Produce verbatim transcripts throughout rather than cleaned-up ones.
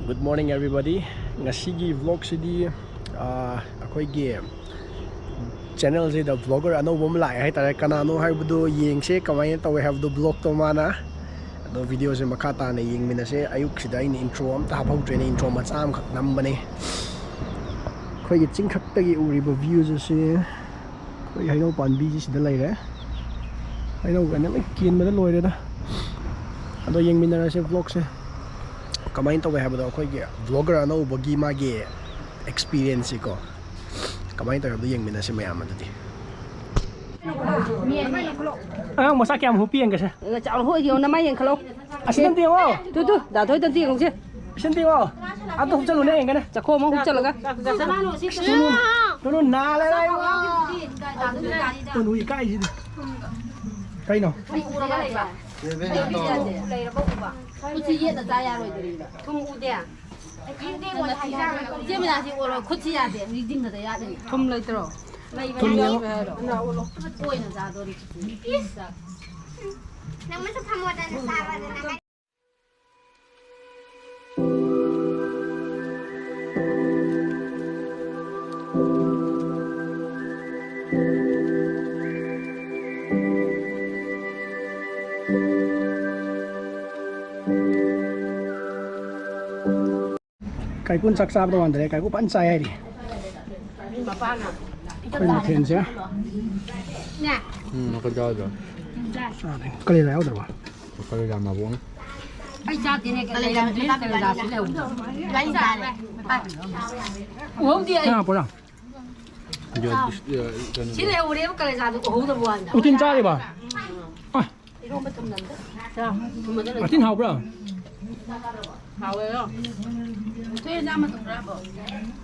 Good morning everybody. ꯉꯁꯤꯒꯤ vlogꯁꯤꯗꯤ ꯑꯥ, ꯑꯩꯈꯣꯏꯒꯤ channelꯁꯤꯗ vlogger ꯑꯅꯧꯕ ꯑꯃ ꯂꯥꯛꯑꯦ ꯍꯥꯏꯇꯥꯔꯦ꯫ ꯀꯅꯥꯅꯣ ꯍꯥꯏꯕꯗꯣ ꯌꯦꯡꯁꯦ, ꯀꯃꯥꯏꯅ ꯇꯧꯋꯦ ꯍꯥꯏꯕꯗꯣ vlogꯇꯣ ꯃꯥꯅ꯫ ꯑꯗꯣ videoꯁꯦ ꯃꯈꯥ ꯇꯥꯅ ꯌꯦꯡꯃꯤꯟꯅꯁꯦ꯫ ꯑꯌꯨꯛꯁꯤꯗ ꯑꯩꯅ intro ꯑꯝꯇ ꯍꯥꯞꯍꯧꯗ꯭ꯔꯦꯅꯦ, intro ꯃꯆꯥ ꯑꯃꯈꯛ ꯅꯝꯕꯅꯦ꯫ ꯑꯩꯈꯣꯏꯒꯤ ꯆꯤꯡꯊꯛꯇꯒꯤ ꯎꯔꯤꯕ viewꯁꯦ ꯁꯤ꯫ ꯑꯩꯈꯣꯏ ꯍꯩꯅꯧ ꯄꯥꯝꯕꯤꯁꯤ ꯁꯤꯗ ꯂꯩꯔꯦ꯫ ꯍꯩꯅꯧ ꯀꯩꯅꯣ ꯂꯣꯏ ꯀꯦꯟꯕꯗ ꯂꯣꯏꯔꯦꯗ꯫ ꯑꯗꯣ ꯌꯦꯡꯃꯤꯟꯅꯔꯁꯦ vlogꯁꯦ꯫ ꯀꯃꯥꯏꯅ ꯇꯧꯋꯦ ꯍꯥꯏꯕꯗꯣ ꯑꯩꯈꯣꯏꯒꯤ vlogger ꯑꯅꯧꯕꯒꯤ ꯃꯥꯒꯤ experienceꯁꯤꯀꯣ꯫ ꯀꯃꯥꯏꯅ ꯇꯧꯋꯦ ꯍꯥꯏꯕꯗꯣ ꯌꯦꯡꯃꯤꯟꯅꯁꯦ ꯃꯌꯥꯝ ꯑꯗꯨꯗꯤ꯫ ꯑꯉꯥꯡ ꯃꯆꯥ ꯀꯌꯥꯝ ꯍꯨꯞꯄꯤ ꯌꯦꯡꯒꯦꯁꯦ? ꯆꯥꯎ ꯍꯣꯏ ꯌꯦꯡꯉꯣ ꯅꯃꯥꯏ ꯌꯦꯡꯈꯠꯂꯣ꯫ ꯑꯁꯤꯗ ꯑꯝꯇ ꯌꯦꯡꯉꯣ꯫ ꯇꯨ ꯇꯨ ꯗꯥ ꯊꯣꯏꯗ ꯑꯝꯇ ꯌꯦꯡꯉꯨꯁꯦ꯫ ꯏꯁꯤꯡ ꯇꯤꯡꯉꯣ꯫ ꯑꯝꯇ ꯍꯨꯞꯆꯜꯂꯨꯅꯦ ꯌꯦꯡꯒꯦꯅꯦ꯫ ꯆꯈꯣꯝ ꯑꯃ ꯍꯨꯞꯆꯜꯂꯒ꯫ ꯇꯨꯅꯨ, ꯇꯨꯅꯨ ꯅꯥ ꯂꯩꯔꯦ ꯏꯕꯨꯡꯉꯣ꯫ ꯇꯨꯅꯨ ꯏꯀꯥꯏꯁꯤꯗꯤ꯫ ꯀꯩꯅꯣ? ꯈꯨꯠꯁꯤ ꯌꯦꯠꯅ ꯆꯥ ꯌꯥꯔꯣꯏꯗꯣꯔꯤꯕ꯫ ꯊꯨꯝ ꯎꯗꯦ꯫ ꯏꯆꯦ ꯃꯤꯅꯥꯁꯤ ꯑꯣꯜꯂꯣ, ꯈꯨꯠꯁꯤ ꯌꯥꯗꯦ꯫ ꯔꯤꯗꯤꯡꯗ ꯌꯥꯗꯦ꯫ ꯊꯨꯝ ꯂꯩꯇ꯭ꯔꯣ? ꯊꯨꯝ ꯌꯦꯡꯉꯣ꯫ ꯑꯣꯏꯅ ꯆꯥꯗꯣꯔꯤ꯫ ꯅꯪ ꯃꯁꯛ ꯐꯝꯃꯣꯗꯅ ꯆꯥꯔꯣꯗꯅ꯫ ꯀꯥꯏꯀꯨꯅ ꯆꯥꯛ ꯆꯥꯕꯗ ꯃꯥꯟꯗ꯭ꯔꯦ, ꯀꯥꯏꯀꯨ ꯐꯖꯅ ꯆꯥꯏ ꯍꯥꯏꯔꯤ꯫ ꯑꯩꯈꯣꯏ ꯃꯊꯦꯜꯁꯦ꯫ ꯎꯝ, ꯃꯈꯜ ꯆꯥꯗ꯭ꯔꯣ? ꯆꯥꯗꯦ꯫ ꯀꯂꯦꯖꯥ ꯌꯥꯎꯗ꯭ꯔꯕ? ꯀꯂꯦꯖꯥ ꯃꯥꯕꯣꯛꯅ꯫ ꯑꯩ ꯆꯥꯗꯦꯅꯦ, ꯀꯂꯦꯖꯥ, ꯀꯂꯦꯖꯥ ꯁꯤ ꯂꯩꯍꯧꯗ꯭ꯔꯣ? ꯑꯩ ꯆꯥꯔꯦ꯫ ꯎꯍꯧꯗꯦ ꯑꯩ꯫ ꯅꯪ ꯍꯥꯞꯄ꯭ꯔꯣ? ꯁꯤ ꯂꯩꯍꯧꯔꯦꯕ, ꯀꯂꯦꯖꯥꯗꯣ ꯎꯍꯧꯗꯕ ꯋꯥꯅꯤꯗ꯫ ꯎꯇꯤꯟ ꯆꯥꯔꯤꯕ? ꯑ꯫ ꯏꯔꯣꯝꯕ ꯊꯨꯝꯅꯝꯗ꯫ ꯊꯨꯝꯃꯗ ꯂꯩ꯫ ꯎꯇꯤꯟ ꯍꯥꯎꯕ꯭ꯔꯥ? ꯍꯥꯎꯋꯦ ꯑꯗꯣ꯫ ꯊꯣꯏ ꯏꯟꯖꯥꯡ ꯃꯇꯨꯝ ꯈꯔ ꯍꯥꯞꯄꯣ꯫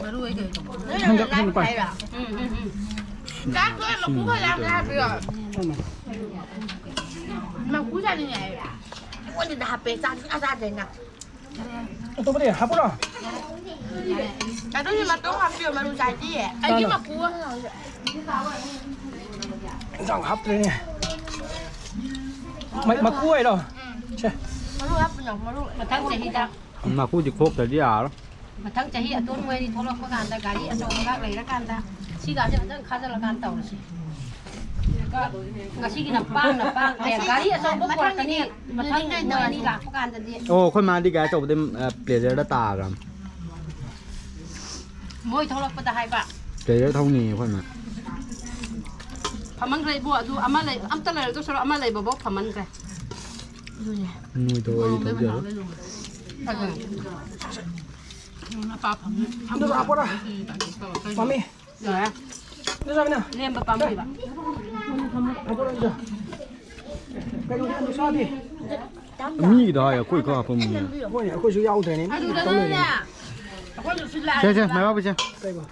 ꯃꯔꯨ ꯑꯣꯏ ꯀꯩ ꯇꯧꯕ꯫ ꯍꯟꯗꯛ ꯍꯟꯗꯛ ꯄꯥꯏ꯫ ꯎꯝ, ꯎꯝ, ꯎꯝ꯫ ꯆꯥꯛ ꯊꯣꯏ ꯃꯀꯨ ꯈꯔ ꯌꯥꯝꯅ ꯍꯥꯞꯄꯤꯔꯣ꯫ ꯃꯀꯨ ꯆꯥꯅꯤꯡꯉꯦ ꯍꯥꯏꯔ꯫ ꯑꯩꯉꯣꯟꯗ ꯍꯥꯞꯄꯦ, ꯆꯥ ꯁꯨꯡꯆꯥ ꯆꯥꯗ꯭ꯔꯦ ꯅꯪ꯫ ꯑꯇꯣꯞꯄꯗꯤ ꯍꯥꯞꯄꯨꯔꯣ? ꯑꯗꯨꯒꯤ ꯃꯇꯣꯡ ꯍꯥꯞꯄꯤꯌꯣ, ꯃꯔꯨ ꯆꯥꯏꯗꯤꯌꯦ꯫ ꯑꯩꯒꯤ ꯆꯥꯅꯣ꯫ ꯃꯀꯨ꯫ ꯏꯟꯖꯥꯡ ꯍꯥꯞꯇ꯭ꯔꯦꯅꯦ꯫ ꯃ-, ꯃꯀꯨ ꯑꯣꯏꯔꯣ? ꯎꯝ꯫ ꯁꯦ꯫ ꯃꯔꯨ ꯍꯥꯞꯄꯨꯅꯣ, ꯃꯔꯨ꯫ ꯃꯊꯪ ꯆꯍꯤꯗ꯫ ꯃꯀꯨꯗꯤ ꯈꯣꯛꯇ꯭ꯔꯗꯤ ꯌꯥꯔꯣꯏ꯫ ꯃꯊꯪ ꯆꯍꯤ ꯑꯇꯣꯟ ꯃꯣꯏ ꯑꯅꯤ ꯊꯣꯛꯂꯛꯄ ꯀꯥꯟꯗ ꯒꯥꯔꯤ ꯑꯆꯧꯕꯒ ꯂꯩꯔꯀꯥꯟꯗ ꯁꯤꯒꯥꯁꯦ ꯐꯖꯅ ꯈꯥꯖꯤꯜꯂꯀꯥꯟꯗ ꯇꯧꯔꯁꯤ꯫ ꯉꯁꯤꯒꯤꯅ ꯄꯥꯡꯅ ꯄꯥꯡ-, ꯑꯦ, ꯒꯥꯔꯤ ꯑꯆꯧꯕ ꯄꯨꯔꯛꯀꯅꯤ꯫ ꯃꯊꯪ ꯃꯣꯏ ꯑꯅꯤ ꯂꯥꯛꯄ ꯀꯥꯟꯗꯗꯤ꯫ ꯑꯣ, ꯑꯩꯈꯣꯏ ꯃꯥꯗꯤ ꯒꯥꯔꯤ ꯑꯆꯧꯕꯗ, ꯑ, ꯄ꯭ꯂꯦꯖꯔꯗ ꯇꯥꯈ꯭ꯔꯕꯅꯤ꯫ ꯃꯣꯏ ꯊꯣꯛꯂꯛꯄꯗ ꯍꯥꯏꯕ꯫ ꯄ꯭ꯂꯦꯖꯔ ꯊꯧꯅꯤꯌꯦ ꯑꯩꯈꯣꯏ ꯃꯥ꯫ ꯐꯝꯃꯟꯈ꯭ꯔꯦ ꯏꯕꯣ, ꯑꯗꯨ ꯑꯃ ꯂꯩ, ꯑꯝꯇ ꯂꯩꯔꯗꯧ ꯁꯔꯨꯛ ꯑꯃ ꯂꯩꯕꯐꯥꯎ ꯐꯝꯃꯟꯈ꯭ꯔꯦ꯫ ꯅꯣꯏ ꯊꯧ, ꯑꯩ ꯊꯧꯖꯔꯣꯏ꯫ ꯑꯗꯨ ꯂꯥꯛꯄ꯭ꯔꯥ? ꯃꯝꯃꯤ꯫ ꯌꯥꯔꯦ꯫ ꯑꯗꯨ ꯆꯥꯃꯤꯟꯅ꯫ ꯂꯦꯝꯕ ꯄꯥꯝꯃꯨꯏꯕ꯫ ꯂꯥꯛꯄ꯭ꯔꯥ ꯑꯗꯨ? ꯀꯩꯅꯣꯗꯤ ꯑꯗꯨ ꯆꯥꯗꯦ꯫ ꯃꯤꯒꯤꯗ ꯍꯥꯏ, ꯑꯩꯈꯣꯏ ꯈꯔ ꯍꯥꯞꯄꯝꯃꯤꯅꯦ꯫ ꯍꯣꯏꯅꯦ, ꯑꯩꯈꯣꯏꯁꯨ ꯌꯥꯎꯗ꯭ꯔꯦꯅꯦ꯫ ꯃꯤ ꯇꯧ ꯂꯩꯔꯦꯅꯦ꯫ ꯑꯗꯨꯗꯅꯅꯦ꯫ ꯑꯩꯈꯣꯏꯁꯨ ꯁꯤ ꯂꯥꯛꯑꯦ꯫ ꯁꯦ, ꯁꯦ, ꯃꯥꯏꯕ ꯄꯤꯁꯦ꯫ ꯀꯩꯕ?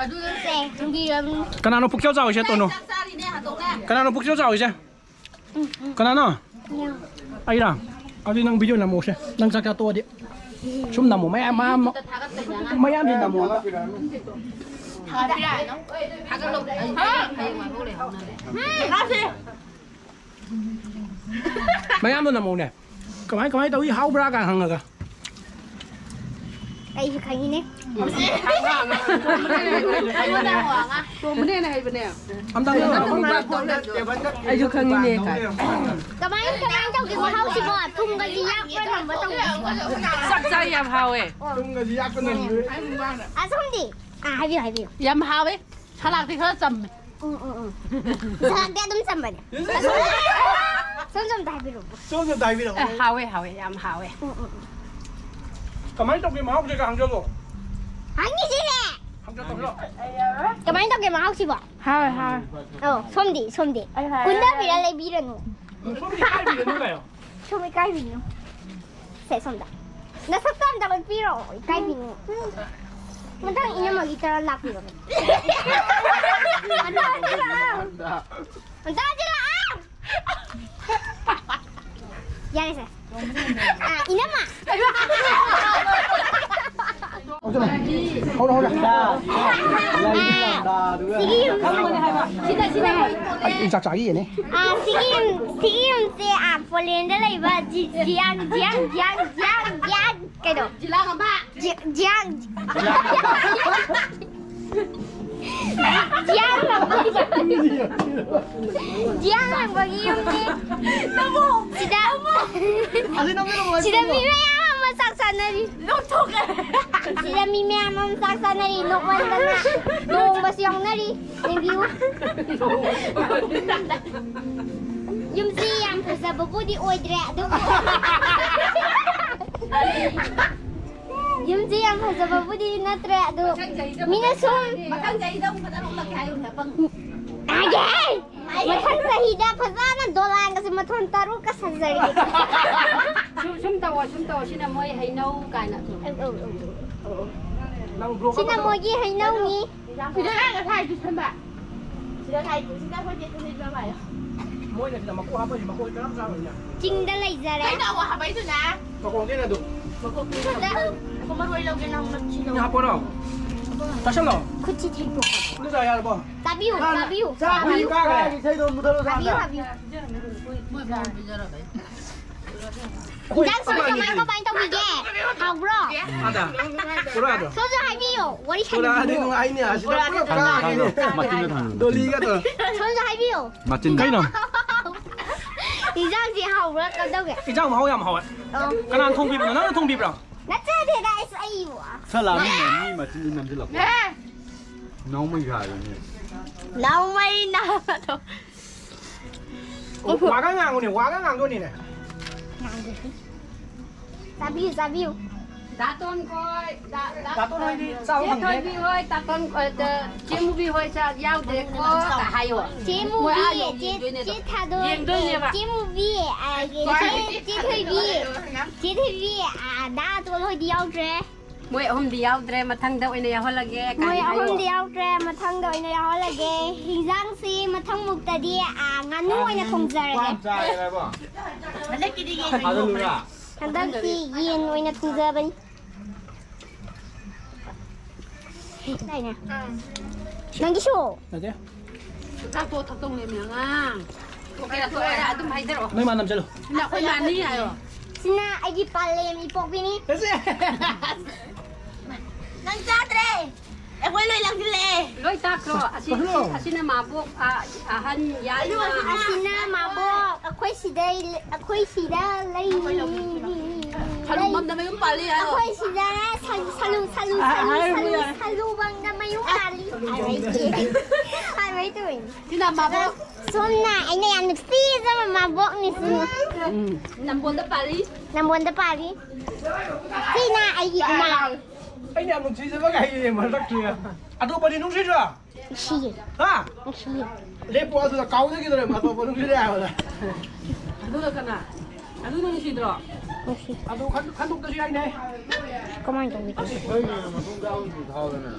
ꯑꯗꯨꯗ ꯁꯦ, ꯊꯝꯕꯤꯔꯝꯃꯨ꯫ ꯀꯅꯥꯅꯣ ꯄꯨꯛꯆꯦꯜ ꯆꯥꯎꯔꯤꯁꯦ, ꯇꯣꯅꯣ? ꯆꯥꯛ ꯆꯥꯔꯤꯅꯦ, ꯍꯥꯇꯣꯛꯅꯦ꯫ ꯀꯅꯥꯅꯣ ꯄꯨꯛꯆꯦꯜ ꯆꯥꯎꯔꯤꯁꯦ? ꯎꯝ, ꯎꯝ꯫ ꯀꯅꯥꯅꯣ? ꯎꯝ꯫ ꯑꯩꯔꯥ? ꯑꯗꯨꯗꯤ ꯅꯪ ꯚꯤꯗꯤꯑꯣ ꯅꯝꯃꯛꯑꯣꯁꯦ꯫ ꯅꯪ ꯆꯥꯛ ꯆꯥ ꯇꯣꯛꯑꯗꯤ꯫ ꯁꯨꯝ ꯅꯝꯃꯣ, ꯃꯌꯥꯝ, ꯃꯌꯥꯝ, ꯃꯌꯥꯝꯁꯤ ꯅꯝꯃꯣ꯫ ꯊꯥꯒꯠꯄꯤꯔꯛꯑꯅꯨ꯫ ꯊꯥꯒꯠꯂꯣ꯫ ꯍꯌꯦꯡ ꯃꯥꯡꯍꯧ ꯂꯩꯍꯧꯅꯕ꯫ ꯎꯝ꯫ ꯃꯌꯥꯝꯗꯣ ꯅꯝꯃꯛꯎꯅꯦ꯫ ꯀꯃꯥꯏ, ꯀꯃꯥꯏ ꯇꯧꯏ? ꯍꯥꯎꯕ꯭ꯔꯥ ꯀꯥꯏꯅ ꯍꯪꯉꯒ꯫ ꯑꯩꯁꯨ ꯈꯪꯉꯤꯅꯦ꯫ ꯑꯩꯉꯣꯟꯗ ꯍꯪꯉꯛꯑꯣ꯫ ꯇꯣꯝꯕꯅ ꯍꯦꯟꯅ ꯍꯩꯕꯅꯦ꯫ ꯑꯝꯇ ꯍꯪꯉꯛꯑꯣ꯫ ꯑꯩꯁꯨ ꯈꯪꯉꯤꯅꯦ ꯀꯥꯏ꯫ ꯀꯃꯥꯏ, ꯀꯃꯥꯏ ꯇꯧꯒꯦ ꯃꯍꯥꯎꯁꯤꯕꯣ? ꯊꯨꯝꯒꯁꯤ ꯌꯥꯛꯄ꯭ꯔꯥ ꯅꯝꯕ ꯇꯧꯕꯁꯤꯕꯣ? ꯆꯞ ꯆꯥꯏ, ꯌꯥꯝ ꯍꯥꯎꯋꯦ꯫ ꯊꯨꯝꯒꯁꯤ ꯌꯥꯛꯄ ꯅꯝꯕ꯫ ꯑꯁꯣꯝꯗꯤ? ꯑꯥ, ꯍꯥꯏꯕꯤꯌꯨ, ꯍꯥꯏꯕꯤꯌꯨ꯫ ꯌꯥꯝ ꯍꯥꯎꯋꯦ꯫ ꯁꯂꯥꯛꯇꯤ ꯈꯔ ꯆꯝꯃꯦ꯫ ꯎꯝ, ꯎꯝ, ꯎꯝ꯫ ꯁꯂꯥꯛꯇꯤ ꯑꯗꯨꯝ ꯆꯝꯕꯅꯦ꯫ ꯁꯣꯝ ꯁꯣꯝꯗ ꯍꯥꯏꯕꯤꯔꯛꯑꯣ꯫ ꯁꯣꯝ ꯁꯣꯝꯗ ꯍꯥꯏꯕꯤꯔꯛꯑꯣ꯫ ꯑꯦ, ꯍꯥꯎꯋꯦ, ꯍꯥꯎꯋꯦ, ꯌꯥꯝ ꯍꯥꯎꯋꯦ꯫ ꯎꯝ, ꯎꯝ, ꯎꯝ꯫ ꯀꯃꯥꯏꯅ ꯇꯧꯒꯦ ꯃꯍꯥꯎꯁꯦ ꯈꯔ ꯍꯪꯖꯜꯂꯣ꯫ ꯍꯪꯉꯤꯁꯤꯅꯦ꯫ ꯍꯪꯖꯜꯂꯣ, ꯍꯪꯖꯜꯂꯣ꯫ ꯀꯃꯥꯏꯅ ꯇꯧꯒꯦ ꯃꯍꯥꯎꯁꯤꯕꯣ? ꯍꯥꯎꯋꯦ, ꯍꯥꯎꯋꯦ꯫ ꯑꯧ, ꯁꯣꯝꯗꯤ, ꯁꯣꯝꯗꯤ꯫ ꯑꯩ ꯍꯥꯏꯔꯦ꯫ ꯀꯨꯟꯗꯕꯤꯔ ꯂꯩꯕꯤꯔꯅꯨ꯫ ꯁꯣꯝꯗꯤ ꯏꯀꯥꯏꯕꯤꯔꯅꯨ ꯀꯩꯅꯣ꯫ ꯁꯣꯝ ꯏꯀꯥꯏꯕꯤꯔꯅꯨ꯫ ꯁꯦ, ꯁꯣꯝꯗ꯫ ꯅꯁꯛꯇꯣ ꯑꯝꯇ ꯎꯠꯄꯤꯔꯛꯑꯣ, ꯏꯀꯥꯏꯕꯤꯅꯤ꯫ ꯃꯊꯪ ꯏꯅꯝꯃꯒꯤ ꯇꯔꯟ ꯂꯥꯛꯄꯤꯔꯣ꯫ ꯑꯝꯇ ꯍꯟꯖꯤꯜꯂꯛꯑꯣ꯫ ꯑꯝꯇ ꯍꯟꯖꯤꯜꯂꯛꯑꯣ꯫ ꯌꯥꯔꯦ, ꯁꯦ꯫ ꯑꯥ, ꯏꯅꯝꯃ꯫ ꯍꯧꯔꯣ, ꯍꯧꯔꯣ꯫ ꯁꯤꯒꯤ ꯌꯨꯝ-, ꯑꯩ ꯆꯥꯛ ꯆꯥꯈꯤꯒꯦꯅꯦ꯫ ꯑꯥ, ꯁꯤꯒꯤ ꯌꯨꯝ-, ꯁꯤꯒꯤ ꯌꯨꯝꯁꯦ, ꯑꯥ, ꯄꯣꯂꯦꯟꯗ ꯂꯩꯕ ꯖꯤ-, ꯖꯤꯌꯥꯡ, ꯖꯤꯌꯥꯡ, ꯖꯤꯌꯥꯡ, ꯖꯤꯌꯥꯡ, ꯖꯤꯌꯥꯡ꯫ ꯀꯩꯅꯣ? ꯖꯤꯂꯥ ꯉꯝꯕ꯫ ꯖꯤ-, ꯖꯤꯌꯥꯡ꯫ ꯖꯤꯌꯥꯡ ꯉꯝꯕ꯫ ꯖꯤꯌꯥꯡ ꯉꯝꯕꯒꯤ ꯌꯨꯝꯅꯤ꯫ ꯁꯤꯗ, ꯁꯤꯗ ꯃꯤ ꯃꯌꯥꯝ ꯑꯃ ꯆꯥꯛ ꯆꯥꯅꯔꯤ꯫ ꯁꯤꯗ ꯃꯤ ꯃꯌꯥꯝ ꯑꯃ ꯆꯥꯛ ꯆꯥꯅꯔꯤ꯫ ꯅꯣꯛꯃꯟꯗꯅ ꯅꯣꯡꯕꯁꯨ ꯌꯥꯎꯅꯔꯤ꯫ ꯌꯦꯡꯕꯤꯌꯨ꯫ ꯌꯨꯝꯁꯤ ꯌꯥꯝ ꯐꯖꯕꯕꯨꯗꯤ ꯑꯣꯏꯗ꯭ꯔꯦ, ꯑꯗꯨꯕꯨ ꯌꯨꯝꯁꯤ ꯌꯥꯝ ꯐꯖꯕꯕꯨꯗꯤ ꯅꯠꯇ꯭ꯔꯦ, ꯑꯗꯨ ꯃꯊꯪ ꯆꯍꯤꯗ ꯃꯤꯅ ꯁꯨꯝ ꯃꯊꯪ ꯆꯍꯤꯗ ꯑꯃꯨꯛ ꯐꯖꯅ ꯍꯣꯡꯂꯛꯀꯦ ꯍꯥꯏꯌꯨꯅꯦ, ꯑꯄꯪ꯫ ꯍꯥꯏꯒꯦ! ꯃꯊꯪ ꯆꯍꯤꯗ ꯐꯖꯅ ꯗꯣꯂꯥꯟꯒꯁꯦ ꯃꯊꯣꯟ ꯇꯔꯨꯛꯀ ꯁꯥꯖꯔꯒꯦ꯫ ꯁꯨꯝ, ꯁꯨꯝ ꯇꯧꯑꯣ, ꯁꯨꯝ ꯇꯧꯑꯣ꯫ ꯁꯤꯅ ꯃꯣꯏ ꯍꯩꯅꯧ ꯀꯥꯏꯅ꯫ ꯁꯤꯅ ꯃꯣꯏꯒꯤ ꯍꯩꯅꯧꯅꯤ꯫ ꯁꯤꯗ ꯂꯥꯛꯑꯒ ꯊꯥꯏꯗꯨ ꯁꯝꯕ꯫ ꯁꯤꯗ ꯊꯥꯏꯗꯨ, ꯁꯤꯗ ꯑꯩꯈꯣꯏ ꯆꯦ ꯊꯣꯏꯅ ꯏꯟꯖꯣꯏ ꯃꯥꯜꯂꯦ꯫ ꯃꯣꯏꯅ ꯁꯤꯗ ꯃꯀꯣꯛ ꯍꯥꯞꯄꯩꯁꯦ ꯃꯀꯣꯛ ꯀꯔꯝ ꯆꯥꯔꯣꯏꯅꯦ? ꯆꯤꯡꯗ ꯂꯩꯖꯔꯦ꯫ ꯀꯩꯅꯣ ꯑꯋꯥ ꯍꯥꯕꯩꯗꯨꯅ? ꯃꯀꯣꯛꯇꯩꯅ ꯑꯗꯨꯝ꯫ ꯃꯀꯣꯛꯇꯩꯅ꯫ ꯁꯤꯗ꯫ ꯑꯩꯈꯣꯏ ꯃꯔꯣꯏ ꯂꯧꯒꯦ, ꯅꯪ ꯅꯞꯁꯤ ꯂꯧ꯫ ꯅꯪ ꯍꯥꯞꯄꯣꯔꯣ? ꯆꯥꯁꯜꯂꯣ꯫ ꯈꯨꯠꯁꯤ ꯊꯦꯡꯗꯣꯛ꯫ ꯑꯗꯨ ꯆꯥ ꯌꯥꯔꯕꯣ? ꯆꯥꯕꯤꯌꯨ, ꯆꯥꯕꯤꯌꯨ꯫ ꯆꯥꯕꯤꯌꯨ꯫ ꯀꯥꯈ꯭ꯔꯦ꯫ ꯏꯁꯩꯗꯣ ꯃꯨꯊꯠꯂꯣ, ꯆꯥꯕꯤꯌꯨ, ꯆꯥꯕꯤꯌꯨ꯫ ꯃꯣꯏ ꯃꯣꯏ ꯄꯤꯖꯔꯕꯩ꯫ ꯏꯟꯖꯥꯡꯁꯤꯕꯨ ꯀꯃꯥꯏ ꯀꯃꯥꯏ ꯇꯧꯕꯤꯒꯦ? ꯍꯥꯎꯕ꯭ꯔꯣ? ꯑꯗ, ꯄꯨꯔꯥꯗꯣ꯫ ꯁꯣꯝꯁꯨ ꯍꯥꯏꯕꯤꯌꯣ, ꯋꯥꯔꯤ ꯄꯨꯔꯥꯗꯤ ꯁꯥꯟꯅꯕꯤꯌꯨ꯫ ꯅꯨꯡꯉꯥꯏꯅꯦ, ꯑꯁꯤꯗ ꯄꯨꯔꯥ ꯀꯥꯈ꯭ꯔꯦꯅꯦ꯫ ꯊꯥꯡꯗꯣ, ꯃꯆꯤꯟꯗ ꯊꯥꯡꯗꯣ꯫ ꯗꯣꯂꯤꯒꯗꯣ꯫ ꯁꯣꯝꯁꯨ ꯍꯥꯏꯕꯤꯌꯣ꯫ ꯃꯆꯤꯟ꯫ ꯀꯩꯅꯣ? ꯏꯟꯖꯥꯡꯁꯤ ꯍꯥꯎꯕ꯭ꯔꯥ, ꯀꯝꯗꯧꯒꯦ? ꯏꯟꯖꯥꯡ ꯃꯍꯥꯎ ꯌꯥꯝ ꯍꯥꯎꯋꯦ꯫ ꯑꯣ꯫ ꯀꯅꯥꯅ ꯊꯣꯡꯕꯤꯕꯅꯣ? ꯅꯪꯅ ꯊꯣꯡꯕꯤꯕ꯭ꯔꯣ? ꯅꯠꯆꯗꯦꯗ, ꯑꯩꯁꯨ ꯑꯩꯕꯨ꯫ ꯈꯔ ꯂꯥꯝꯃꯤꯅꯦ, ꯃꯤ ꯃꯆꯤꯟꯗꯤ ꯅꯝꯁꯤꯜꯂꯛꯄ꯫ ꯑꯦ! ꯅꯥꯎꯃꯩ ꯍꯥꯏꯕꯅꯦ꯫ ꯅꯥꯎꯃꯩ ꯅꯥꯕꯗꯣ꯫ ꯋꯥꯒ ꯉꯥꯡꯉꯨꯅꯦ, ꯋꯥꯒ ꯉꯥꯡꯗꯣꯏꯅꯤꯅꯦ꯫ ꯆꯥꯕꯤꯌꯨ, ꯆꯥꯕꯤꯌꯨ꯫ ꯗꯥꯇꯣꯟ ꯈꯣꯏ, ꯗꯥ-, ꯗꯥ-, ꯗꯥꯇꯣꯟ ꯍꯣꯏꯗꯤ ꯆꯥꯕ ꯆꯦ ꯐꯪꯗꯦ꯫ ꯊꯣꯏꯕꯤ ꯍꯣꯏ, ꯗꯥꯇꯣꯟ, ꯑ, ꯗ-, ꯆꯦ ꯃꯨꯕꯤ ꯍꯣꯏ ꯆꯥ ꯌꯥꯎꯗꯦꯀꯣ ꯀ ꯍꯥꯏꯌꯣ꯫ ꯆꯦ ꯃꯣꯏ ꯑꯥ ꯃꯨꯕꯤ, ꯌꯧ ꯆꯦ, ꯌꯦꯡꯗꯣꯏꯅꯦ ꯆꯦ ꯑꯗꯣ꯫ ꯊꯥꯗꯣꯏ, ꯌꯦꯡꯗꯣꯏꯅꯦꯕ꯫ ꯆꯦ ꯃꯨꯕꯤ, ꯑ, ꯆꯦ, ꯆꯦ ꯊꯣꯏꯕꯤ, ꯆꯦ ꯊꯣꯏꯕꯤ, ꯑ, ꯗꯥ ꯇꯣꯟ ꯍꯣꯏꯗꯤ ꯌꯥꯎꯗ꯭ꯔꯦ꯫ ꯃꯣꯏ ꯑꯍꯨꯝꯗꯤ ꯌꯥꯎꯗ꯭ꯔꯦ, ꯃꯊꯪꯗ ꯑꯣꯏꯅ ꯌꯥꯎꯍꯜꯂꯒꯦ꯫ ꯃꯣꯏ ꯀꯥꯏꯅ ꯍꯥꯏꯌꯣ꯫ ꯑꯍꯨꯝꯗꯤ ꯌꯥꯎꯗ꯭ꯔꯦ, ꯃꯊꯪꯗ ꯑꯣꯏꯅ ꯌꯥꯎꯍꯜꯂꯒꯦ꯫ ꯍꯤꯟꯖꯥꯡꯁꯤ ꯃꯊꯪ ꯃꯨꯛꯇꯗꯤ, ꯑ, ꯉꯥꯅꯨ ꯑꯣꯏꯅ ꯊꯣꯡꯖꯔꯒꯦ꯫ ꯄꯥꯟ ꯆꯥꯔꯦ ꯍꯥꯏꯕꯣ? ꯍꯟꯗꯛꯀꯤꯗꯤ ꯌꯦꯟ ꯊꯥꯖꯜꯂꯨꯔꯥ? ꯍꯟꯗꯛꯇꯤ ꯌꯦꯟ ꯑꯣꯏꯅ ꯊꯣꯡꯖꯕꯅꯤ꯫ ꯂꯩꯅꯦ꯫ ꯅꯪꯒꯤꯁꯨ? ꯅꯠꯇꯦ꯫ ꯆꯥꯛꯇꯣ ꯊꯛꯇꯧꯅꯦ, ꯃꯤ ꯑꯉꯥꯡ꯫ ꯊꯣꯛꯀꯦꯔꯥ ꯊꯣꯛꯑꯣꯏꯔꯥ ꯑꯗꯨꯝ ꯍꯥꯏꯖꯔꯛꯑꯣ꯫ ꯅꯣꯏ ꯃꯥ ꯅꯝꯁꯤꯜꯂꯨ꯫ ꯅꯈꯣꯏ ꯃꯥꯅꯤ ꯍꯥꯏꯌꯣ꯫ ꯁꯤꯅ ꯑꯩꯒꯤ ꯄꯥꯂꯦꯝ ꯏꯄꯣꯛꯄꯤꯅꯤ꯫ ꯅꯪ ꯆꯥꯗ꯭ꯔꯦ꯫ ꯑꯩꯈꯣꯏ ꯂꯣꯏ ꯂꯪꯁꯤꯜꯂꯛꯑꯦ꯫ ꯂꯣꯏ ꯆꯥꯈ꯭ꯔꯣ꯫ ꯑꯁꯤ, ꯀꯩꯅꯣ? ꯑꯁꯤ, ꯑꯁꯤꯅ ꯃꯥꯕꯣꯛ, ꯑ, ꯑꯍꯟ ꯌꯥꯏꯃ꯫ ꯑꯁꯤꯅ ꯃꯥꯕꯣꯛ꯫ ꯑꯩꯈꯣꯏ ꯁꯤꯗ, ꯑꯩꯈꯣꯏ ꯁꯤꯗ ꯂꯩ꯫ ꯁꯥꯂꯨ ꯃꯝꯗ ꯃꯌꯨꯝ ꯄꯥꯜꯂꯤ ꯍꯥꯏꯌꯣ꯫ ꯑꯩꯈꯣꯏ ꯁꯤꯗ ꯁꯥꯂꯨ, ꯁꯥꯂꯨ, ꯁꯥꯂꯨ, ꯑ, ꯁꯥꯂꯨ, ꯍꯥꯏꯔꯣ, ꯁꯥꯂꯨ, ꯌꯥꯔꯦ꯫ ꯁꯥꯂꯨ ꯃꯝꯗ ꯃꯌꯨꯝ ꯄꯥꯜꯂꯤ꯫ ꯍꯥꯏꯕ ꯍꯩꯇꯦ꯫ ꯍꯥꯏꯕ ꯍꯩꯇꯕꯩꯅꯤ꯫ ꯁꯤꯅ ꯃꯥꯕꯣꯛ꯫ ꯁꯣꯝꯅ ꯑꯩꯅ ꯌꯥꯝ ꯅꯨꯡꯁꯤꯖꯕ ꯃꯥꯕꯣꯛꯅꯤ ꯁꯤꯅ꯫ ꯎꯝ꯫ ꯅꯝꯕꯣꯜꯗ ꯄꯥꯜꯂꯤ꯫ ꯅꯝꯕꯣꯜꯗ ꯄꯥꯜꯂꯤ꯫ ꯁꯤꯅ ꯑꯩꯒꯤ ꯏꯃꯥ꯫ ꯑꯩꯅ ꯌꯥꯝ ꯅꯨꯡꯁꯤꯖꯕ ꯀꯥꯏ ꯃꯁꯛꯇꯨꯒ꯫ ꯑꯇꯣꯞꯄꯗꯤ ꯅꯨꯡꯁꯤꯗ꯭ꯔꯣ? ꯅꯨꯡꯁꯤꯌꯦ꯫ ꯍꯥ? ꯅꯨꯡꯁꯤꯌꯦ꯫ ꯂꯦꯞꯄꯣ ꯑꯗꯨꯗ ꯀꯥꯎꯅꯈꯤꯗ꯭ꯔꯦ ꯑꯇꯣꯞꯄ ꯅꯨꯡꯁꯤꯗꯦ ꯍꯥꯏꯕꯗ꯫ ꯑꯗꯨꯒ ꯀꯅꯥ? ꯑꯗꯨ ꯅꯨꯡꯁꯤꯗ꯭ꯔꯣ? ꯅꯨꯡꯁꯤ꯫ ꯑꯗꯨ ꯈꯟ-, ꯈꯟꯗꯣꯛꯇ꯭ꯔꯁꯨ ꯌꯥꯏꯅꯦ꯫ ꯀꯃꯥꯏꯅ ꯇꯧꯕꯤꯗꯣꯏꯅꯣ? ꯑꯁ, ꯑꯩꯅ ꯃꯇꯨꯡ ꯗꯥꯎꯟꯁꯨ ꯊꯥꯎꯗꯅ꯫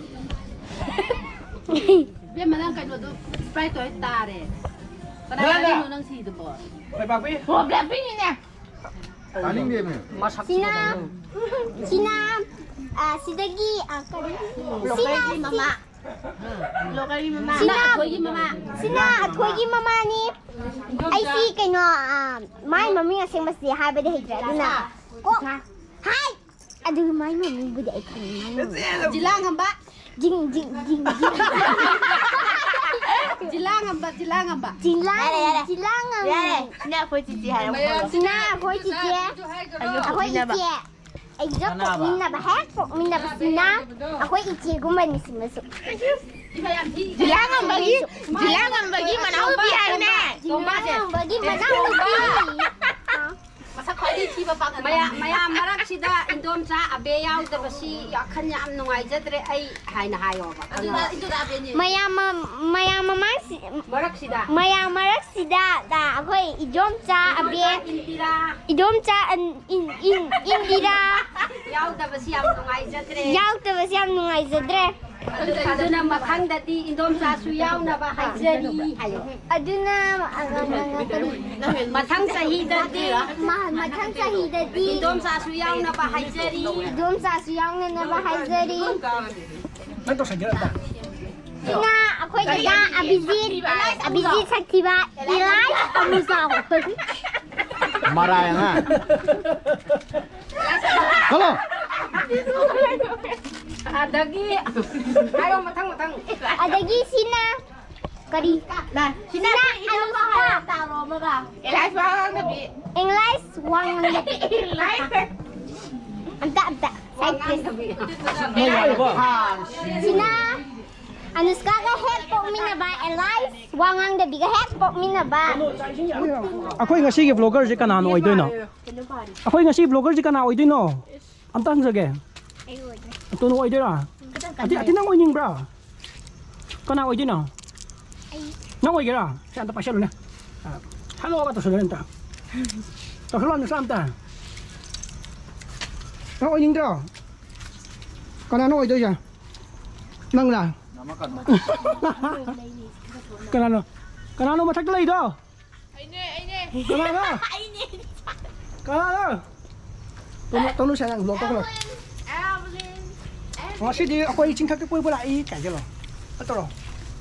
ꯏꯕꯦꯝꯃ, ꯅꯪ ꯀꯩꯅꯣꯗꯣ Sprite ꯇꯣ ꯍꯦꯛ ꯇꯥꯔꯦ꯫ ꯀꯅꯥ ꯃꯔꯥꯗ꯫ ꯀꯅꯥꯒꯤꯅꯣ ꯅꯪ ꯁꯤꯗꯨꯕꯣ? ꯂꯩꯕꯥꯛꯄꯤ꯫ ꯑꯣ, ꯕ꯭ꯂꯦꯛꯄꯤꯡꯅꯤꯅꯦ꯫ ꯇꯥꯅꯤꯡꯗꯦꯃꯦ꯫ ꯁꯤꯅ, ꯁꯤꯅ, ꯑ, ꯁꯤꯗꯒꯤ, ꯑ, ꯀꯔꯤ? ꯁꯤꯅ ꯕ꯭ꯂꯣꯀꯔꯒꯤ ꯃꯃꯥ꯫ ꯕ꯭ꯂꯣꯀꯔꯒꯤ ꯃꯃꯥ꯫ ꯁꯤꯅ ꯑꯊꯣꯏꯒꯤ ꯃꯃꯥ꯫ ꯁꯤꯅ ꯑꯊꯣꯏꯒꯤ ꯃꯃꯥꯅꯤ꯫ ꯑꯩꯁꯤ ꯀꯩꯅꯣ, ꯑ, ꯃꯥꯏ ꯃꯃꯤꯡ ꯑꯁꯦꯡꯕꯁꯤ ꯍꯥꯏꯕꯗꯤ ꯍꯩꯇ꯭ꯔꯦ, ꯑꯗꯨꯅ ꯀꯣꯛ ꯍꯥꯏ꯫ ꯑꯗꯨꯒꯤ ꯃꯥꯏ ꯃꯃꯤꯡꯕꯨꯗꯤ ꯑꯩ ꯈꯪꯉꯤ, ꯃꯥꯏ ꯃꯃꯤꯡ꯫ ꯖꯤꯂꯥ ꯉꯝꯕ꯫ ꯖꯤꯡ, ꯖꯤꯡ, ꯖꯤꯡ, ꯖꯤꯡ꯫ ꯖꯤꯂꯥ ꯉꯝꯕ, ꯖꯤꯂꯥ ꯉꯝꯕ꯫ ꯖꯤꯂꯥ, ꯌꯥꯔꯦ, ꯌꯥꯔꯦ꯫ ꯖꯤꯂꯥ ꯉꯝꯕ꯫ ꯌꯥꯔꯦ, ꯁꯤꯅ ꯑꯩꯈꯣꯏ ꯆꯤꯆꯦ ꯍꯥꯏꯔꯣ꯫ ꯁꯤꯅ ꯑꯩꯈꯣꯏ ꯆꯤꯆꯦ꯫ ꯑꯩꯒ ꯑꯩꯈꯣꯏ ꯄꯣꯛꯃꯤꯟꯅꯕ꯫ ꯏꯆꯦ꯫ ꯑꯩꯒ ꯄꯣꯛꯃꯤꯟꯅꯕ, ꯍꯦꯛ ꯄꯣꯛꯃꯤꯟꯅꯕꯁꯤꯅ ꯑꯩꯈꯣꯏ ꯏꯆꯦꯒꯨꯝꯕꯅꯤ ꯁꯤꯃꯁꯨ꯫ ꯖꯤꯂꯥ ꯉꯝꯕꯒꯤ, ꯖꯤꯂꯥ ꯉꯝꯕꯒꯤ ꯃꯅꯥꯎꯄꯤ ꯍꯥꯏꯕꯅꯦ꯫ ꯖꯤꯂꯥ ꯉꯝꯕꯒꯤ ꯃꯅꯥꯎꯅꯨꯄꯤ꯫ ꯃꯁꯛ ꯈ꯭ꯋꯥꯏꯗꯒꯤ ꯊꯤꯕ ꯄꯥꯈꯪ꯫ ꯃꯌꯥꯝ, ꯃꯌꯥꯝ ꯃꯔꯛꯁꯤꯗ ꯏꯟꯗꯣꯝꯆꯥ ꯑꯕꯦ ꯌꯥꯎꯗꯕꯁꯤ ꯋꯥꯈꯜ ꯌꯥꯝ ꯅꯨꯡꯉꯥꯏꯖꯗ꯭ꯔꯦ ꯑꯩ ꯍꯥꯏꯅ ꯍꯥꯏꯌꯣꯕ꯫ ꯑꯗꯨꯅ, ꯑꯗꯨꯅ ꯑꯕꯦꯅꯦ꯫ ꯃꯌꯥꯝ ꯃ-, ꯃꯌꯥꯝ ꯃꯃꯥꯡꯁꯤ-, ꯃꯔꯛꯁꯤꯗ꯫ ꯃꯌꯥꯝ ꯃꯔꯛꯁꯤꯗ ꯗ ꯑꯩꯈꯣꯏ ꯏꯟꯗꯣꯝꯆꯥ ꯑꯕꯦ, ꯏꯟꯗꯣꯝꯆꯥ ꯏꯟꯗꯤꯔꯥ꯫ ꯏꯟꯗꯣꯝꯆꯥ ꯑꯟ-, ꯏꯟ-, ꯏꯟ-, ꯏꯟꯗꯤꯔꯥ꯫ ꯌꯥꯎꯗꯕꯁꯤ ꯌꯥꯝ ꯅꯨꯡꯉꯥꯏꯖꯗ꯭ꯔꯦ꯫ ꯌꯥꯎꯗꯕꯁꯤ ꯌꯥꯝ ꯅꯨꯡꯉꯥꯏꯖꯗ꯭ꯔꯦ꯫ ꯑꯗꯨ-, ꯑꯗꯨꯅ ꯃꯊꯪꯗꯗꯤ ꯏꯟꯗꯣꯝꯆꯥꯁꯨ ꯌꯥꯎꯅꯕ ꯍꯥꯏꯖꯔꯤ ꯍꯥꯏꯌꯣ꯫ ꯑꯗꯨꯅ, ꯑ, ꯑ, ꯑ, ꯀꯔꯤ? ꯃꯊꯪ ꯆꯍꯤꯗꯗꯤ ꯃ-, ꯃꯊꯪ ꯆꯍꯤꯗꯗꯤ ꯏꯟꯗꯣꯝꯆꯥꯁꯨ ꯌꯥꯎꯅꯕ ꯍꯥꯏꯖꯔꯤ꯫ ꯏꯟꯗꯣꯝꯆꯥꯁꯨ ꯌꯥꯎꯅꯅꯕ ꯍꯥꯏꯖꯔꯤ꯫ ꯅꯪ ꯇꯧꯁꯟꯒꯦꯔꯥ ꯑꯝꯇ? ꯁꯤꯅ ꯑꯩꯈꯣꯏ ꯗꯗꯥ ꯑꯕꯤꯖꯤꯠ, ꯑꯕꯤꯖꯤꯠ ꯁꯛꯊꯤꯕ, ꯏꯂꯥꯏ ꯑꯃꯨꯖꯥꯎ꯫ ꯃꯔꯥꯏ ꯑꯉꯥꯡ꯫ ꯍꯜꯂꯣ꯫ ꯑꯗꯒꯤ ꯍꯥꯏꯔꯣ, ꯃꯊꯪ ꯃꯊꯪ꯫ ꯑꯗꯒꯤ ꯁꯤꯅ ꯀꯔꯤ? ꯁꯤꯅ ꯑꯩꯈꯣꯏ ꯏꯅꯝꯃ ꯍꯥꯏꯔꯣ, ꯑꯅꯨꯁꯀꯥ꯫ ꯇꯥꯔꯣ ꯑꯃꯒ꯫ ꯑꯦꯂꯥꯏꯁ ꯋꯥ ꯉꯥꯡꯗꯕꯤ꯫ ꯑꯦꯂꯥꯏꯁ ꯋꯥ ꯉꯥꯡꯗꯕꯤ꯫ ꯑꯦꯂꯥꯏꯁ꯫ ꯑꯝꯇ, ꯑꯝꯇ꯫ ꯋꯥ ꯉꯥꯡꯗꯕꯤ꯫ ꯁꯤꯅ ꯑꯅꯨꯁꯀꯥꯒ ꯍꯦꯛ ꯄꯣꯛꯃꯤꯟꯅꯕ, ꯑꯦꯂꯥꯏꯁ ꯋꯥ ꯉꯥꯡꯗꯕꯤꯒ ꯍꯦꯛ ꯄꯣꯛꯃꯤꯟꯅꯕ꯫ ꯑꯩꯈꯣꯏ ꯉꯁꯤꯒꯤ vloggerꯁꯦ ꯀꯅꯥꯅ ꯑꯣꯏꯗꯣꯏꯅꯣ? ꯑꯩꯈꯣꯏ ꯉꯁꯤ vloggerꯁꯦ ꯀꯅꯥ ꯑꯣꯏꯗꯣꯏꯅꯣ? ꯑꯝꯇ ꯍꯪꯖꯒꯦ꯫ ꯑꯩ ꯑꯣꯏꯗꯣꯏꯅꯦ꯫ ꯑꯇꯣꯟ ꯑꯣꯏꯗꯣꯏꯔꯥ? ꯈꯤꯇꯪ ꯑꯇꯤ, ꯑꯇꯤ, ꯀꯟꯊꯔꯦ꯫ ꯅꯪ ꯑꯣꯏꯅꯤꯡꯕ꯭ꯔꯥ? ꯀꯅꯥ ꯑꯣꯏꯗꯣꯏꯅꯣ? ꯑꯩ꯫ ꯅꯪ ꯑꯣꯏꯒꯦꯔꯥ? ꯁꯤ ꯑꯝꯇ ꯄꯥꯏꯁꯜꯂꯨꯅꯦ꯫ ꯑ, ꯍꯜꯂꯣꯒ ꯇꯧꯁꯜꯂꯨꯅꯦ ꯑꯝꯇ꯫ ꯇꯧꯁꯜꯂꯣ, ꯅꯆꯥ ꯑꯝꯇ꯫ ꯅꯪ ꯑꯣꯏꯅꯤꯡꯗ꯭ꯔꯣ? ꯀꯅꯥꯅꯣ ꯑꯣꯏꯗꯣꯏꯁꯦ? ꯅꯪꯂꯥ? ꯀꯅꯥꯅꯣ? ꯀꯅꯥꯅꯣ ꯃꯊꯛꯇ ꯂꯩꯗꯣ? ꯑꯩꯅꯦ, ꯑꯩꯅꯦ꯫ ꯀꯅꯥꯅꯣ? ꯑꯩꯅꯦ꯫ ꯀꯅꯥꯅꯣ? ꯇꯧꯅꯨ, ꯇꯧꯅꯨ, ꯁꯦ, ꯅꯪ vlog ꯇꯧꯈꯠꯂꯣ꯫ ꯑꯦꯕꯂꯤꯟ, ꯑꯦꯕꯂꯤꯟ꯫ ꯉꯁꯤꯗꯤ ꯑꯩꯈꯣꯏ ꯆꯤꯡꯊꯛꯇ ꯀꯣꯏꯕ ꯂꯥꯛꯏ ꯀꯥꯏ ꯍꯥꯏꯖꯜꯂꯣ꯫ ꯅꯠꯇ꯭ꯔꯣ?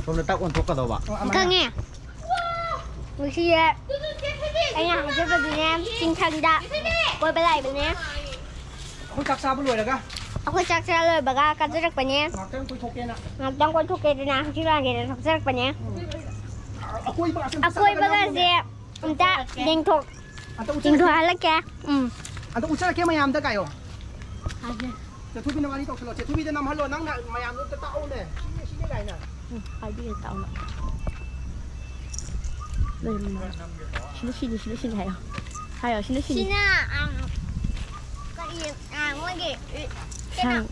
ꯁꯣꯝꯗ ꯇꯛ ꯑꯣꯟꯊꯣꯛꯀꯗꯧꯕ꯫ ꯑꯣ, ꯑꯃꯅ꯫ ꯈꯪꯉꯦ꯫ ꯉꯁꯤꯁꯦ ꯑꯩꯅ ꯍꯥꯏꯖꯕꯗꯨꯅꯦ, ꯆꯤꯡꯊꯛꯇ ꯀꯣꯏꯕ ꯂꯥꯛꯏꯕꯅꯦ꯫ ꯑꯩꯈꯣꯏ ꯆꯥꯛ ꯆꯥꯕ ꯂꯣꯏꯔꯒ꯫ ꯑꯩꯈꯣꯏ ꯆꯥꯛ ꯆꯥ ꯂꯣꯏꯕꯒ ꯀꯥꯖꯔꯛꯄꯅꯦ꯫ ꯉꯥꯛꯇꯪ ꯀꯣꯏꯊꯣꯛꯀꯦꯅ꯫ ꯉꯥꯛꯇꯪ ꯀꯣꯏꯊꯣꯛꯀꯦꯗꯅ ꯍꯛꯆꯤꯛ ꯂꯥꯡꯒꯦꯅ ꯊꯣꯛꯆꯔꯛꯄꯅꯦ꯫ ꯎꯝ꯫ ꯑꯀꯣꯏꯕꯒꯁꯦ ꯑꯝꯇ ꯆꯠꯂꯒ ꯑꯀꯣꯏꯕꯒꯁꯦ ꯅꯝꯃꯨꯅꯦ꯫ ꯑꯝꯇ ꯌꯦꯡꯊꯣꯛ-, ꯑꯝꯇ ꯎꯠꯆꯔꯛꯀꯦ꯫ ꯌꯦꯡꯊꯣꯛꯍꯜꯂꯛꯀꯦ꯫ ꯎꯝ꯫ ꯑꯝꯇ ꯎꯠꯆꯔꯛꯀꯦ ꯃꯌꯥꯝꯗ ꯀꯥꯏꯌꯣ꯫ ꯍꯥꯏꯒꯦ꯫ ꯆꯦꯊꯨꯕꯤꯅ ꯋꯥꯔꯤ ꯇꯧꯁꯜꯂꯣ꯫ ꯆꯦꯊꯨꯕꯤꯗ ꯅꯝꯍꯜꯂꯣ꯫ ꯅꯪꯅ ꯃꯌꯥꯝꯗꯣ ꯑꯝꯇ ꯇꯥꯛꯑꯣꯅꯦ꯫ ꯁꯤꯅꯦ, ꯁꯤꯅꯦ ꯀꯥꯏꯅ꯫ ꯎꯝ, ꯍꯥꯏꯕꯤꯒꯦ ꯇꯥꯎꯅ꯫ ꯂꯩꯔꯝꯃꯣ꯫ ꯁꯤꯅ ꯁꯤꯅꯤ, ꯁꯤꯅ ꯁꯤꯅꯤ ꯍꯥꯏꯌꯣ꯫ ꯍꯥꯏꯌꯣ, ꯁꯤꯅ ꯁꯤꯅꯤ꯫ ꯁꯤꯅ, ꯑꯝ, ꯀꯔꯤ, ꯑ, ꯃꯣꯏꯒꯤ, ꯀꯩꯅꯣ, ꯁꯪ,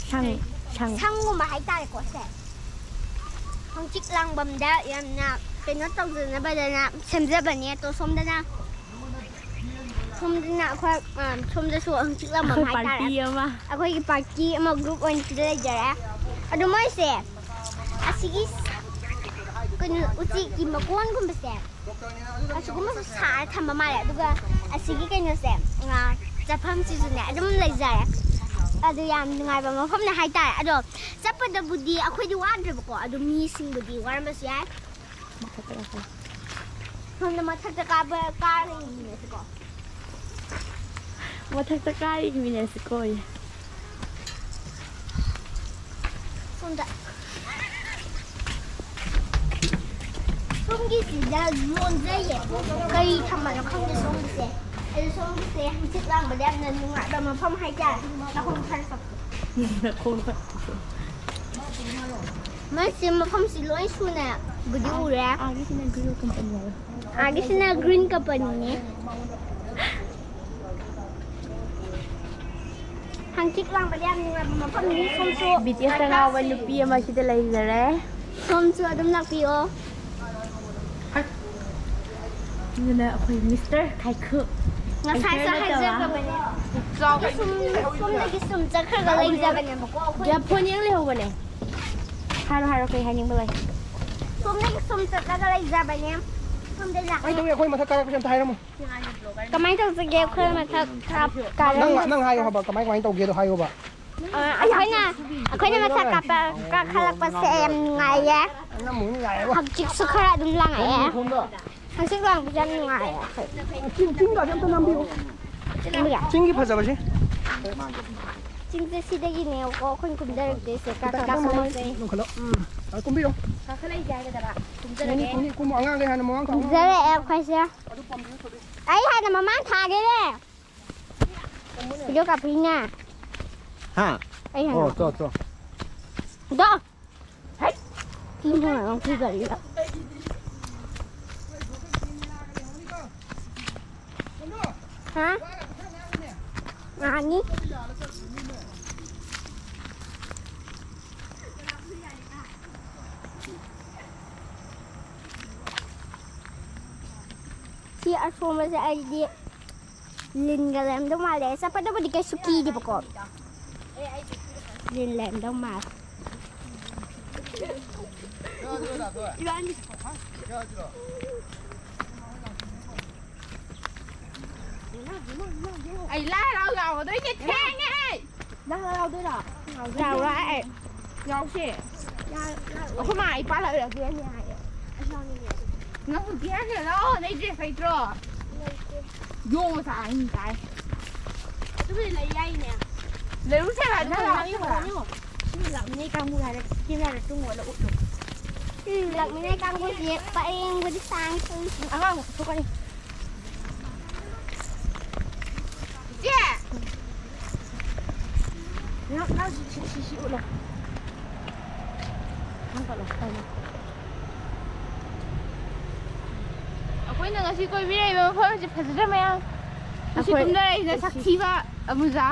ꯁꯪ, ꯁꯪ꯫ ꯁꯪꯒꯨꯝꯕ ꯍꯥꯏꯇꯥꯔꯦꯀꯣ, ꯁꯦ꯫ ꯍꯪꯆꯤꯠ ꯂꯥꯡꯐꯝꯗ ꯌꯥꯝꯅ ꯀꯩꯅꯣ ꯇꯧꯖꯅꯕꯗꯅ ꯁꯦꯝꯖꯕꯅꯦ꯫ ꯑꯗꯣ ꯁꯣꯝꯗꯅ ꯁꯣꯝꯗꯅ ꯑꯩꯈꯣꯏ, ꯑ, ꯁꯣꯝꯗꯁꯨ ꯍꯪꯆꯤꯠ ꯂꯥꯡꯐꯝ ꯑꯩꯈꯣꯏ ꯍꯥꯏꯇꯥꯔꯦ꯫ Party ꯑꯃ꯫ ꯑꯩꯈꯣꯏꯒꯤ party ꯑꯃ group ꯑꯣꯏꯅ ꯁꯤꯗ ꯂꯩꯖꯔꯦ꯫ ꯑꯗꯣ ꯃꯣꯏꯁꯦ ꯑꯁꯤꯒꯤ ꯀꯩꯅꯣ ꯎꯆꯦꯛꯀꯤ ꯃꯀꯣꯟꯒꯨꯝꯕꯁꯦ ꯑꯁꯤꯒꯨꯝꯕꯁꯦ ꯁꯥꯔ ꯊꯝꯕ ꯃꯥꯜꯂꯦ꯫ ꯑꯗꯨꯒ ꯑꯁꯤꯒꯤ ꯀꯩꯅꯣꯁꯦ, ꯉꯥ ꯆꯠꯐꯝꯁꯤꯁꯨꯅꯦ ꯑꯗꯨꯝ ꯂꯩꯖꯔꯦ꯫ ꯑꯗꯨ ꯌꯥꯝ ꯅꯨꯡꯉꯥꯏꯕ ꯃꯐꯝꯅꯦ ꯍꯥꯏꯇꯥꯔꯦ꯫ ꯑꯗꯣ ꯆꯠꯄꯗꯕꯨꯗꯤ ꯑꯩꯈꯣꯏꯗꯤ ꯋꯥꯗ꯭ꯔꯦꯕꯀꯣ, ꯑꯗꯨ ꯃꯤꯁꯤꯡꯕꯨꯗꯤ ꯋꯥꯔꯝꯕꯁꯨ ꯌꯥꯏ꯫ ꯁꯣꯝꯗ ꯃꯊꯛꯇ ꯀꯥꯕ ꯀꯥꯔ ꯌꯦꯡꯃꯤꯟꯅꯁꯤꯀꯣ꯫ ꯃꯊꯛꯇ ꯀꯥꯔ ꯌꯦꯡꯃꯤꯟꯅꯁꯤꯀꯣ꯫ ꯁꯣꯝꯗ꯫ ꯁꯣꯝꯒꯤꯁꯤꯗ ꯌꯣꯟꯖꯩꯌꯦ꯫ ꯀꯔꯤ ꯊꯝꯕꯅꯣ ꯈꯪꯗꯦ ꯁꯣꯝꯒꯤꯁꯦ꯫ ꯑꯗꯨ ꯁꯣꯝꯒꯤꯁꯦ ꯍꯪꯆꯤꯠ ꯂꯥꯡꯕꯗ ꯌꯥꯝꯅ ꯅꯨꯡꯉꯥꯏꯕ ꯃꯐꯝ ꯍꯥꯏꯇꯥꯔꯦ꯫ ꯅꯈꯣꯡ ꯈꯔ ꯆꯠꯄ꯫ ꯅꯈꯣꯡ ꯈꯔ ꯆꯠꯄ꯫ ꯃꯁꯤ ꯃꯐꯝꯁꯤ ꯂꯣꯏ ꯁꯨꯅ ꯕꯨꯗꯤ ꯎꯔꯦ꯫ ꯑꯥꯒꯤꯁꯤꯅ ꯒ꯭ꯔꯤꯜ ꯀꯝꯄꯅꯤ ꯍꯥꯏꯕ꯫ ꯑꯥꯒꯤꯁꯤꯅ ꯒ꯭ꯔꯤꯟ ꯀꯝꯄꯅꯤꯅꯦ꯫ ꯍꯪꯆꯤꯠ ꯂꯥꯡꯕꯗ ꯌꯥꯝ ꯅꯨꯡꯉꯥꯏꯕ ꯃꯐꯝꯅꯤ꯫ ꯁꯣꯝꯁꯨ ꯕꯤ ꯇꯤ ꯑꯦꯁꯇ ꯉꯥꯎꯕ ꯅꯨꯄꯤ ꯑꯃ ꯁꯤꯗ ꯂꯩꯖꯔꯦ꯫ ꯁꯣꯝꯁꯨ ꯑꯗꯨꯝ ꯂꯥꯛꯄꯤꯌꯣ꯫ ꯑꯗꯨꯅ ꯑꯩꯈꯣꯏ ꯃꯤꯁꯇꯔ ꯈꯥꯏꯈꯨ꯫ ꯉꯁꯥꯏꯁꯨ ꯀꯩꯊꯦꯜꯗ ꯇꯧꯔ꯫ ꯍꯥꯏꯖꯈ꯭ꯔꯕꯅꯦ꯫ ꯁꯣꯝꯗꯒꯤ ꯁꯨꯝ, ꯁꯣꯝꯗꯒꯤ ꯁꯨꯝ ꯆꯠꯈ꯭ꯔꯒ ꯂꯩꯖꯕꯅꯦꯕꯀꯣ ꯑꯩꯈꯣꯏ꯫ ꯌꯥ, ꯐꯣꯟ ꯌꯦꯡ ꯂꯩꯍꯧꯕꯅꯦ꯫ ꯍꯥꯏꯔꯣ, ꯍꯥꯏꯔꯣ, ꯀꯩ ꯍꯥꯏꯅꯤꯡꯕ ꯂꯩ? ꯁꯣꯝꯗꯒꯤ ꯁꯨꯝ ꯆꯠꯂꯒ ꯂꯩꯖꯕꯅꯦ꯫ ꯁꯣꯝꯗ ꯂꯥꯛꯑꯦ꯫ ꯀꯃꯥꯏꯅ ꯇꯧꯏ? ꯑꯩꯈꯣꯏ ꯃꯊꯛ ꯀꯥꯔꯛꯄꯁꯦ ꯑꯝꯇ ꯍꯥꯏꯔꯝꯃꯣ꯫ ꯀꯃꯥꯏꯅ ꯇꯧꯁꯤꯒꯦ? ꯑꯩꯈꯣꯏ ꯃꯊꯛ ꯀꯥꯞ-, ꯅꯪ, ꯀꯥꯔꯛ-, ꯅꯪ ꯍꯥꯏꯌꯣ ꯍꯥꯏꯕ, ꯀꯃꯥꯏ, ꯀꯃꯥꯏꯅ ꯇꯧꯒꯦꯗꯣ ꯍꯥꯏꯌꯣꯕ꯫ ꯑ, ꯑꯩꯈꯣꯏꯅ, ꯑꯩꯈꯣꯏꯅ ꯃꯊꯛ ꯀꯥꯞꯄ-, ꯀꯥꯈꯠꯂꯛꯄꯁꯦ ꯌꯥꯝ ꯅꯨꯡꯉꯥꯏꯌꯦ꯫ ꯅꯪ ꯑꯃꯨꯛ ꯌꯥꯏꯌꯦꯕ꯫ ꯍꯧꯖꯤꯛꯁꯨ ꯈꯔ ꯑꯗꯨꯝ ꯂꯥꯡꯉꯛꯑꯦ꯫ ꯅꯪ ꯃꯈꯣꯟꯗꯣ꯫ ꯍꯪꯆꯤꯠ ꯂꯥꯡꯕꯁꯦ ꯌꯥꯝ ꯅꯨꯡꯉꯥꯏꯌꯦ ꯑꯩꯈꯣꯏ꯫ ꯆꯤꯡ, ꯆꯤꯡꯒꯥꯁꯦ ꯑꯝꯇ ꯅꯝꯕꯤꯌꯨ꯫ ꯅꯝꯕ ꯌꯥꯏ꯫ ꯆꯤꯡꯒꯤ ꯐꯖꯕꯁꯦ꯫ ꯆꯤꯡꯁꯦ ꯁꯤꯗꯒꯤꯅꯦꯕꯀꯣ ꯑꯩꯈꯣꯏꯅ ꯀꯨꯝꯊꯔꯛꯇꯣꯏꯁꯦ꯫ ꯈꯤꯇꯪ, ꯀꯥꯈꯠ-, ꯈꯤꯇꯪ ꯃꯃꯥꯡ, ꯀꯥꯈꯠꯂꯛꯑꯣ꯫ ꯎꯝ꯫ ꯑ, ꯀꯨꯝꯕꯤꯌꯣ꯫ ꯀꯥꯈꯠꯂꯛꯏꯁꯦ ꯍꯥꯏꯒꯗꯕ꯫ ꯀꯨꯝꯊꯔꯒꯦ꯫ ꯀꯨꯝꯃꯤ, ꯀꯨꯝꯃꯤ, ꯀꯨꯝꯃꯣ꯫ ꯑꯉꯥꯡꯈꯩ ꯍꯥꯟꯅ ꯃꯃꯥꯡ ꯊꯧ꯫ ꯀꯨꯝꯊꯔꯛꯑꯦ ꯑꯩꯈꯣꯏꯁꯦ꯫ ꯑꯗꯨ ꯄꯥꯝꯕꯤꯌꯨ, ꯊꯣꯏꯕꯤ꯫ ꯑꯩ ꯍꯥꯟꯅ ꯃꯃꯥꯡ ꯊꯥꯒꯦꯅꯦ꯫ ꯚꯤꯗꯤꯑꯣ ꯀꯥꯞꯄꯤꯅꯦ꯫ ꯍꯥ? ꯑꯩ ꯍꯥꯟꯅ꯫ ꯑꯣ, ꯆꯣ, ꯆꯣ꯫ ꯗꯣ꯫ ꯍꯩꯠ! ꯁꯤ ꯅꯨꯡꯉꯥꯏꯕ ꯑꯃ ꯐꯨꯒꯠꯂꯤꯕ꯫ ꯍꯥ? ꯉꯥꯅꯤ꯫ ꯁꯤ ꯑꯁꯣꯝꯕꯁꯦ ꯑꯩꯗꯤ ꯂꯤꯟꯒ ꯂꯩꯔꯝꯗꯧ ꯃꯥꯜꯂꯦ꯫ ꯆꯠꯄꯗꯕꯨꯗꯤ ꯀꯩꯁꯨ ꯀꯤꯗꯦꯕꯀꯣ꯫ ꯂꯤꯟ ꯂꯩꯔꯝꯗꯧ ꯃꯥꯜꯂꯦ꯫ ꯑꯩ ꯂꯥꯏ ꯍꯔꯥꯎ ꯌꯥꯎꯒꯗꯣꯏꯅꯦ꯫ ꯊꯦꯡꯉꯦ꯫ ꯅꯪ ꯌꯥꯎꯗꯣꯏꯔꯣ? ꯌꯥꯎꯔꯣꯏ ꯑꯩ꯫ ꯌꯥꯎꯁꯦ꯫ ꯑꯩꯈꯣꯏ ꯃꯥ ꯏꯄꯥ ꯂꯥꯛꯑꯣꯏꯔꯗꯤ ꯍꯥꯏꯌꯦ꯫ ꯅꯪ ꯍꯧꯖꯤꯛ ꯍꯥꯏꯔꯒ ꯂꯥꯛꯑꯣ, ꯅꯪ ꯗ꯭ꯔꯦꯁ ꯂꯩꯇ꯭ꯔꯣ? ꯌꯣꯡ ꯃꯆꯥ ꯑꯅꯤ ꯇꯥꯏ꯫ ꯑꯗꯨꯕꯨꯗꯤ ꯂꯩ ꯌꯥꯏꯅꯦ꯫ ꯂꯩꯔꯨꯁꯦ ꯍꯥꯏꯕ, ꯅꯪ ꯅꯪ ꯂꯥꯛꯑꯣ, ꯂꯥꯛꯑꯣ꯫ ꯂꯥꯛꯑꯣ꯫ ꯁꯤ ꯂꯥꯛꯃꯤꯟꯅꯩ ꯀꯥꯡꯕꯨ ꯍꯥꯏꯔꯒ ꯀꯦꯃꯦꯔꯥꯗ ꯆꯨꯝꯃꯣ ꯑꯗꯨꯒ ꯎꯠꯂꯣ꯫ ꯎꯝ, ꯂꯥꯛꯃꯤꯟꯅꯩ ꯀꯥꯡꯕꯨꯁꯦ ꯄꯔꯦꯡꯕꯨꯗꯤ ꯁꯥꯡꯉꯤ ꯇꯧꯔꯤꯁꯦ꯫ ꯑꯉꯥꯡ ꯊꯣꯛꯀꯅꯤ꯫ ꯏꯆꯦ! ꯅꯪ, ꯅꯪ ꯁꯤ, ꯁꯤ, ꯁꯤ, ꯁꯤ ꯎꯠꯂꯣ꯫ ꯊꯥꯡꯒꯠꯂꯣ, ꯇꯧꯔꯣ꯫ ꯑꯩꯈꯣꯏꯅ ꯉꯁꯤ ꯀꯣꯏꯕꯤꯔꯛꯏꯕ ꯃꯐꯝ ꯑꯁꯤ ꯐꯖꯗ꯭ꯔꯥ ꯃꯌꯥꯝ? ꯉꯁꯤ ꯑꯩꯈꯣꯏ ꯀꯨꯝꯊꯔꯛꯏꯁꯤꯅ ꯁꯛꯊꯤꯕ ꯑꯃꯨꯖꯥ꯫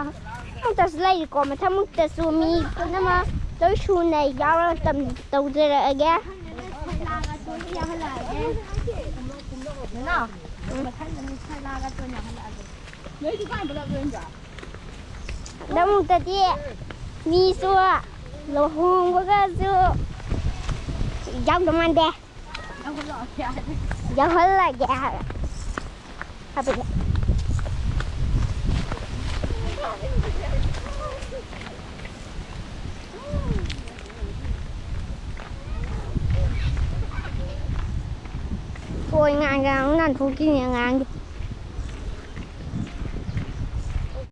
ꯃꯊꯪꯃꯨꯛꯇꯁꯨ ꯂꯩꯔꯤꯀꯣ, ꯃꯊꯪꯃꯨꯛꯇꯁꯨ ꯃꯤ ꯄꯨꯝꯅꯃꯛ ꯂꯣꯏ ꯁꯨꯅ ꯌꯥꯎꯔꯒ ꯇꯝ-, ꯇꯧꯖꯔꯛꯑꯒꯦ꯫ ꯅꯅꯥꯎ, ꯃꯊꯪꯗ ꯅꯣꯏ ꯁꯥ ꯂꯥꯛꯑꯒ ꯇꯣꯏꯅ ꯍꯜꯂꯛꯑꯒꯦ꯫ ꯅꯣꯏ ꯗꯨꯀꯥꯟ ꯄꯨꯂꯞ ꯂꯣꯏꯕ꯭ꯔꯣ? ꯍꯟꯗꯛꯃꯨꯛꯇꯗꯤ ꯃꯤꯁꯨ ꯂꯨꯍꯣꯡꯕꯒꯁꯨ ꯌꯥꯎꯗꯧ ꯃꯥꯟꯗꯦ꯫ ꯌꯥꯎꯍꯜꯂꯛꯑꯣ ꯍꯥꯏꯔꯦ꯫ ꯌꯥꯎꯍꯜꯂꯒꯦ ꯍꯥꯏꯕ꯫ ꯍꯥꯏꯕꯗꯤ꯫ ꯍꯣꯏ, ꯉꯥꯡꯒꯦ, ꯉꯥꯡ ꯅꯥꯟꯊꯣꯛꯈꯤꯅꯦ ꯑꯉꯥꯡꯒꯤ꯫